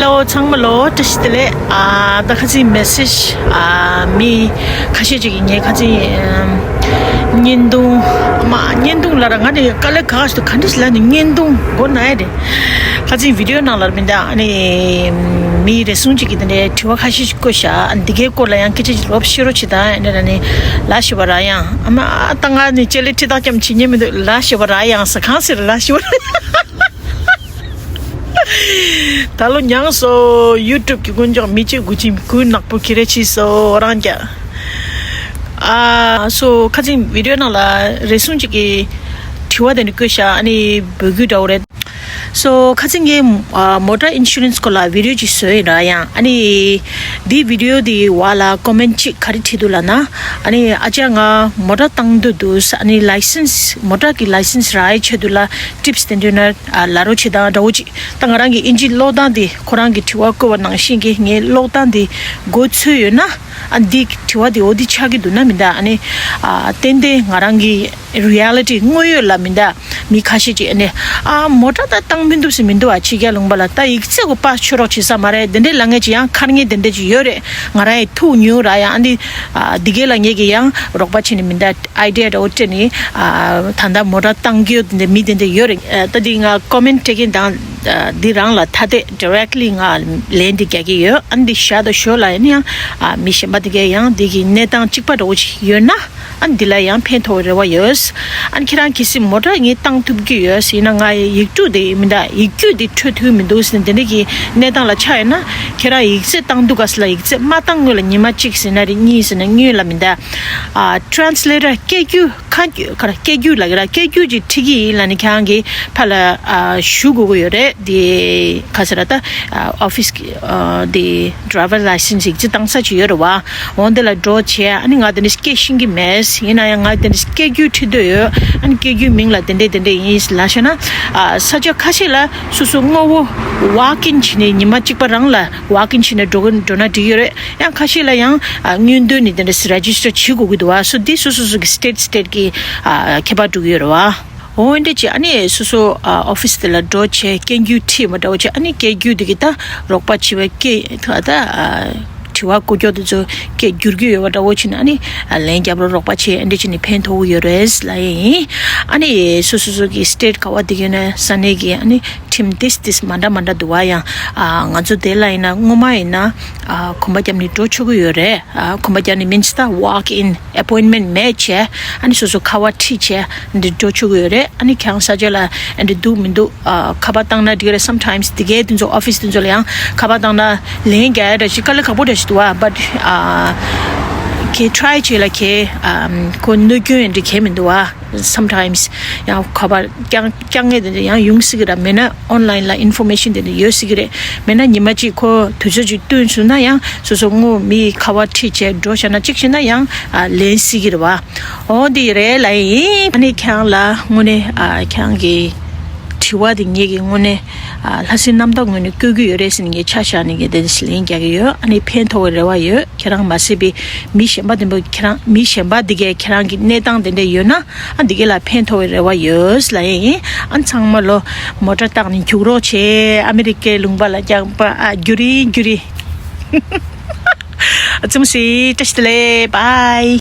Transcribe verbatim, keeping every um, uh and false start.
ཧེ་ལོ། ཚང་མ་ལོ་བཀྲ་ཤིས་བདེ་ལེགས། ཨ་ད་ཁ་ཚིག་མེ་སེཇ། ཨ་མི་ཁ་ཤས་ཅིག་གིས་ངས་ཁ་ཚིག་ཨམ་བརྙན་ཐུང་། མ་བརྙན་ཐུང་ལ་ར་ང་ནི་དཀའ་ལས་ཁག་ཞིག་ཏུ་ག་འདྲ་ཞིག་ལ་ནི་བརྙན་ཐུང་མགོ་ན་ཡ་རེད། ཁ་ཚིག་བི་ཌི་ཡོ་ནང་ལ་མི་འདུག་ཨ་ནི་མི་རེ་ཟུང་ཅིག་གིས་དེ་འདྲའི་དྲི་བ་ཁ་ཤས་ཤིག་བཀོད་ཤག་ཨ་འདི་གའི་སྐོར་ལ་ཡང་སྐད་ཆ་ཅིག་རོབ་བཤད་རོགས་བྱེད་དང་། ཨ་ནི་ར་ནི་ལ་ཞེས་པ་ར་ཡང་ཨ་མ་ཨ་ད་ང་ནི་ལྕེ་ལེ་ཁྲི་ཐག་ཀྱམ་བྱེད་ཉན་མི་འདུག་ལ་ཞེས་པ་ར་ཡང་ཟ་གང་ཟེར་ལ་ཞེས་པ་ར། ད་ལོ་མྱངས་སོ། ཡུ་ཊུབ་ཀྱི་ཀུན་ཀྱང་མི་གཅིག་དགུ་ཅིག་གུས་ནག་པོ་ཁྱེར་རེ་ཕྱིས་སོ་རང་རྒྱ། ཨ་སོ་ཁ་ཚིག་བི་ཌི་ཡོ་ནང་ལ་རེ་ཟུང་ཅིག་གིས་དྲི་བ་དེ་འདྲ་བཀོད་ཤག་ཨ་ནི་འབོད་སྐུལ་འདྲ་བོ་རེད། སོ་ཁ་ཚིག་ངས་ཨ་མོ་ཊ་ཨིན་ཤུ་རན་སི་སྐོར་ལ་བི་ཌི་ཡོ་ཅིག་བཟོས་ཡིན་ར་ཡང་། ཨ་ནི་འདི་བི་ཌི་ཡོ་འདི་བ་ལ་ཀོ་མེན་ཊི་ཅིག་ག་རེ་བྲིས་འདུག་ལབ་ན། ཨ་ནི་ཨ་ཅག་ང་མོ་ཊ་བཏང་འདོད་འདུག་ཨ་ནི་ལའི་སེན་སི་མོ་ཊ་གི་ལའི་སེན་སི་རག་ཡའི་ཆེད་དུ་ལ་ཊིབ་སི་དེ་འདྲ་ན་ཨ་ལབ་རོགས་བྱེད་དང་འདྲ་བོ་ཅིག་ད་ང་རང་གི་ཨིན་ཇི་ཀློག་སྟངས་དེ་ཁོ་རང་གི་དྲི་བ་བཀོད་པ་ནང་བཞིན་གྱི་ངའི་ཀློག་སྟངས་དེ་མགོ་ཚོས་ཡོད་ན། ཨ་འདི་དྲི་བ་དེ་འོ་འདི་ཆགས་ཀྱི་འདུག་ན་མི་འདུག་ཨ་ནི་ཨ་ཏན་ཏན་ང་རང་གི་རི་ཡ་ལི་ཊི་དངོས་ཡོད་ལ་མི་འདུག་མི་ཁ་ཤས་ཀྱིས་ཨ་ནི་ཨ་མོ་ཊ་ད་བཏང་མི་འདུག་ཟེར་མི་འདུག་ཨ་ཕྱི་རྒྱལ་ལུང་པ་ལ་ད་ཡིག་ཚད་གོ་པ་ཆོད་རོགས་བྱེད་ས་མ་རེད། དེ་འདྲའི་ལ་ངས་ཀྱི་ཡང་ཁར་ངས་དེ་འདྲ་ཅིག་ཡོད་རེད། ང་རང་ཡི་ཐུག་མྱོང་ར་ཡང་ཨ་འདི་ཨ་འདི་གའི་ལ་ངས་ཀྱི་ཡང་རོགས་པ་བྱས་ནས་མི་འདུག་ཨའི་ཌི་ཡ་འདྲ་བོ་སྤྲད་ནས་ཨ་ད་ལྟ་མོ་ཊ་བཏང་གི་ཡོད་དེ་འདྲ་མི་དེ་འདྲ་ཡོད་རེད། ཨ་ད་འདི་ང་ཀོ་མེན་ཊི་སྤྲད་མཁན་དང་ཨ་འདི་རང་ལ་ཐ་དད་ཌི་རེག་ལི་ང་ལན་འདི་རྒྱག་གི་ཡོད། ཨ་འདི་བཞག་དང་ཞོར་ལ་ཡང་ཨ་མི་གཞན་པ་དེ་གའི་ཡང་འདི་གི་གནས་སྟངས་གཅིག་པ་འདྲ་བོ་ཞིག་ཡོད་ན་ཨ་འདི་ལ་ཡང་ཕན་ཐོགས་རེ་བ་ཡོད། ཨ་ཁྱེད་རང་གལ་སྲིད་མོ་ཊ་ངས་བཏང་ཐུབ་ཀྱི་ཡོད་ཟེར་ན་ང་ཡི་ཡིག་འབྲུ་དེ་མི་འདུག་ཡིག་རྒྱུགས་དེ་འཕྲོད་ཐུབ་མི་འདུག་ཟེར་ན་དེ་འདྲ་གི་གནས་སྟངས་ལ་ཆགས་ཡོད་ན་ཁྱེད་རང་ཡིག་ཚད་བཏང་འདུག་ག་ཟེར་ལ་ཡིག་ཚད་མ་བཏང་སྔོན་ལ་ཉི་མ་གཅིག་ཟེར་ན་རེད་གཉིས་ཟེར་ན་སྔོན་ལ་མི་འདུག་ཨ་ཊེ་རན་སི་ལེ་ཊར་སྐད་སྒྱུར་ཁ་སྐད་སྒྱུར་ལ་གི་ར་སྐད་སྒྱུར་གྱི་ཁྲིད་ཀྱི་ཡིན་ལ་ནི་ཁྱེད་རང་གི་ཕ་ལ་ཨ་ཞུ་དགོས་ཀྱི་ཡོད་རེད། དེ་ག་ཟེར་ར་ད་ཨ་ཨོ་ཕི་སི་གི་ཨ་དེ་ཌི་རའི་ཝར་ལའི་སེན་སི་ཡིག་ཚད་བཏང་ས་ཅིག་ཡོད་རེད་བ། འོ་འདི་ལ་འགྲོ་བྱས་ཨ་ནི་ང་དེ་འདྲ་སྐད་ཤེས་ཀྱི་མེད། ཡིན་ན་ཡང་ང་དེ་འདྲ་སྐད་སྒྱུར་ཁྲིད་འདོད་ཡོད། ཨ་ནི་སྐད་སྒྱུར་མིང་ལ་དེ་འདྲས་དེ་འདྲས་ཡིན་ལབ་བྱས་ན་ཨ་ས་ཆ་ཁ་ཤས་ལ་སོ་སོ་དངོས་པོ་ཝོག་ཨིན་བྱས་ནས་ཉི་མ་གཅིག་པ་རང་ལ་ཝོག་ཨིན་བྱས་ནས་འགྲོ་གི་འགྲོ་ན་འགྲིག་ཡོད་རེད། ཡང་ཁ་ཤས་ལ་ཡང་ཨ་སྔོན་འདོན་ནི་དེ་འདྲ་རེ་ཇི་སི་ཊར་བྱེད་དགོས་ཀྱི་འདུག་བ། སོ་འདི་སོ་སོ་སོ་གི་སི་ཊེཊ་སི་ཊེཊ་གི་ཨ་ཁྱད་པར་འགྲོ་གི་ཡོད་རེད་བ། འོ་འདྲ་ཅིག་ཨ་ནི་སོ་སོ་ཨ་ཨོ་ཕི་སི་དེ་ལ་འགྲོ་བྱས་སྐད་སྒྱུར་ཁྲིད་མ་འདྲ་བོ་བྱས་ཨ་ནི་སྐད་སྒྱུར་དེ་གི་ད་རོགས་པ་བྱེད་པའི་སྐད་ད་ཨ་དྲི་བ་བཀོད་རྒྱུ་དེ་ཚོ་སྐད་སྒྱུར་གྱི་ཡོད་པ་འདྲ་བོ་བྱས་ན་ཨ་ནི་ཨ་ལན་རྒྱབ་རོགས་རོགས་པ་བྱས་ཨ་འདྲ་བྱས་ནས་ཕན་ཐོགས་ཀྱི་ཡོད་རེད་ལབ་ཡ་ཡིན། ཨ་ནི་སོ་སོ་སོ་གི་སི་ཊེཊ་ག་བ་དེ་གི་ནས་ས་གནས་ཀྱི་ཨ་ནི་ཁྲིམས་ཏིས་ཏིས་མ་འདྲ་མ་འདྲ་འདུག་བ། ཡང་ཨ་ང་ཚོ་དེ་ལ་ཡིན་ན་སྔོན་མ་ཡིན་ན་ཨ་གོམ་པ་བརྒྱབ་ནས་འགྲོ་ཆོག་གི་ཡོད་རེད། ཨ་གོམ་པ་རྒྱག་ནི་མིན་ད་ཝོག་ཨིན་ཨེ་པོ་ཡིན་མེན་མེད་བྱས་ཨ་ནི་སོ་སོ་ཁ་པར་ཁྲིད་བྱས་འདི་འགྲོ་ཆོག་གི་ཡོད་རེད། ཨ་ནི་ཁྱེད་རང་ས་ཆ་ལ་འདི་འདུག་མི་འདུག་ཨ་ཁ་པར་བཏང་ན་འགྲིག་རེད། སམ་ཊའིམ་སི་དེ་གའི་དེ་ཚོ་ཨོ་ཕི་སི་དེ་ཚོ་ལ་ཡང་ཁ་པར་བཏང་ན་ལན་རྒྱག་ཡ་འདྲ་ཞིག་དཀའ་ལས་ཁག་པོ་འདྲ་ཞིག་འདུག་ཨ། བཊ་ཨ་ཁྱེད་ཊི་རའི་བྱས་ལ་ཁྱེད་ཨ་ཁོ་གནོད་སྐྱོན་འདི་གའི་མི་འདུག་ཨ། སམ་ཊའིམ་སི་ཡང་ཁ་པར་རྐྱང་རྐྱང་ངེས་དེ་འདྲ་ཡང་ཡོང་སྲིད་ཀྱི་རེད། མེད་ན་ཨོན་ལའིན་ལ་ཨིན་ཕོར་མེ་ཤན་དེ་འདྲ་ཡོད་སྲིད་ཀྱི་རེད། མེད་ན་ཉི་མ་གཅིག་ཁོ་དུས་ཚོད་ཅིག་བསྟུན་སོང་ན་ཡང་སོ་སོ་དངོས་མིའི་ཁ་པར་ཁྲིད་བྱས་འགྲོ་བྱས་ན་གཅིག་བྱས་ན་ཡང་ཨ་ལན་སྲིད་ཀྱི་རེད་བ། འོ་འདི་རེད་ལབ་ཡིན། ཨ་ནི་ཁྱེད་རང་ལ་དངོས་གནས་ཨ་ཁྱེད་རང་གི་དྲི་བ་དེ་ངེད་ཀྱི་དངོས་གནས་ཨ་ལྷ་སའི་གནམ་ཐང་ངོས་ནས་བཀོད་ཀྱི་ཡོད་རེད་ཟེར་ནས་ངས་ཆ་བཞག་ནས་ངས་དེ་འདྲ་ལན་རྒྱག་གི་ཡོད། ཨ་ནི་ཕན་ཐོགས་པའི་རེ་བ་ཡོད། ཁྱེད་རང་མ་ཟད་པའི་མི་གཞན་པ་དེ་འདྲ་ཁྱེད་རང་མི་གཞན་པ་དེ་གས་ཁྱེད་རང་གི་གནས་སྟངས་དེ་འདྲ་ཡོད་ན་ཨ་འདི་གས་ལ་ཕན་ཐོགས་པའི་རེ་བ་ཡོད་ལབ་ཡ་ཡིན། ཨ་ཚང་མ་ལོ་མོ་ཊ་བཏང་ནས་རྒྱུག་རོགས་བྱེད། ཨ་མི་རི་ཀའི་ལུང་པ་ལ་རྒྱག་པ་ཨ་རྒྱུ་རིང་རྒྱུ་རིང་། ཨ་ཙུམ་སི་བཀྲ་ཤིས་བདེ་ལེགས། བཱའི།